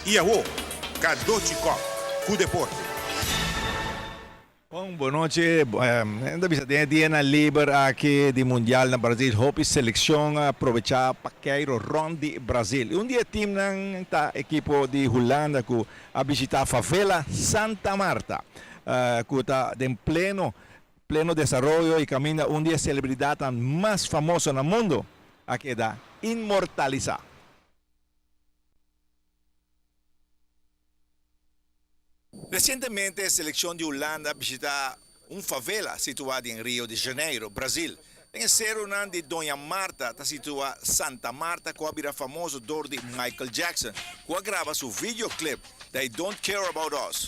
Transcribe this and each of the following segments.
I awo, Cadochi Kock ku deporte. Bon bonochi, Nan ta bisa den e dianan liber aki di Mundial na Brazil hopi seleccion a aprovecha pa keiro rond di Brazil. Y un di e teamnan ta ekipo di Hulanda cu a bishita favela Santa Marta cu ta den pleno pleno desaroyo y caminda un di e celebridadnan mas famoso na mundo a keda inmortalisa. Resientemente e selekshon di Hulanda a bishitá un favela situá den Rio de Janeiro, Brazil. Den e serunan di Doña Marta ta situá Santa Marta ku a bira famoso dor di Michael Jackson ku a graba su videoclip They Don't Care About Us.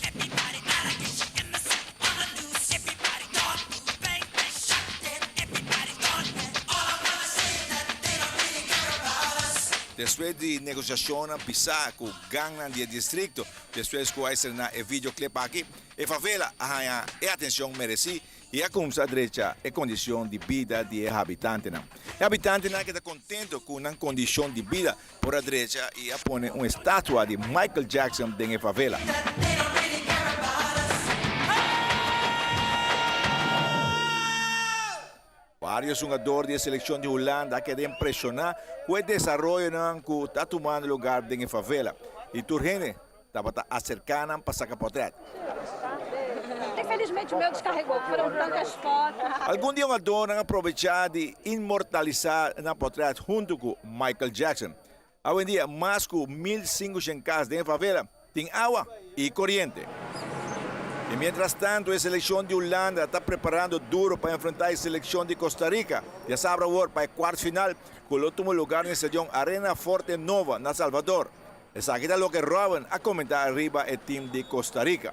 Despues di negosiashonnan pisá ku gangnan di e distrikto, Despues ku a estrená e videoclip aki, e favela a haña e atencion merecí i a cuminsá drecha e condicion di bida di e habitantenan. E habitantenan keda contento cu nan condicion di bida por a drecha i a pone un estatua di Michael Jackson den e favela. Varios hungador di e seleccion di Hulanda a keda impresiona cu e desaroyonan cu ta tumando lugar den e favela y tur hende tabata acerca nan pa saca potret. Algun di e hungadornan a probecha di inmortalisa nan potret hunto cu Michael Jackson. Awendia mas ku 1500 kas den e favela tin awa i koriente. I mientras tanto e selekshon di Hulanda ta preparando duro pa enfrentá e selekshon di Costa Rica diasabra awor pa e kuart final ku lo tuma lugar na e stadion Arena Forte Nova na Salvador. Esaki ta loke Robben a komentá riba e tim di Costa Rica.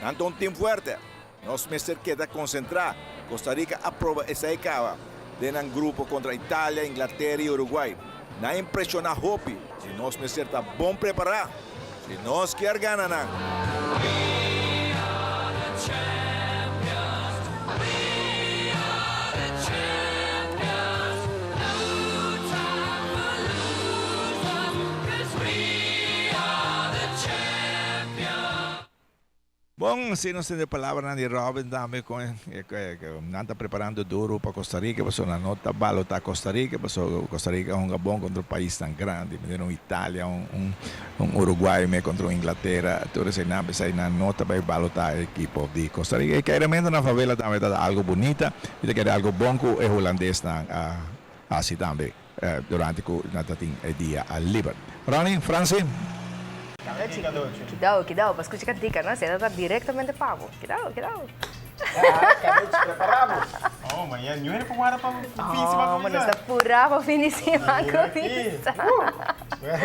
Nan ta un tim fuerte. Nos mester keda konsentrá. Costa Rica a proba esei kaba den nan grupo kontra Italia, Inglatera i Uruguay. Nan a impreshoná hopi i nos mester ta bon prepará si nos kier gana nan. Bon, si nos tende palabranan di Robin tambe con nan ta preparando duro pa Costa Rica pasobra nan no ta balota Costa Rica pasobra Costa Rica a hunga bon contra paisnan grandi manera un Italia, un Uruguay me contra un Inglatera tur eseinan p'esei nan no ta bay balota e ekipo di Costa Rica. E keiramentu na favela tambe ta algo bunita y ta kere algo bon cu e hulandesnan a haci tambe. Durante cu nan ta tin e dia liber. Ronnie, Francie. Kidao, kidao, pa scucha cantica, no? Esei ta directamente pa bo. Kidao, kidao. Cadechi, prepara bo. Oh, ma ya nueve pa guarda pa fin di siman cuminsa. Oh, ma nos ta pura pa fin di siman cuminsa.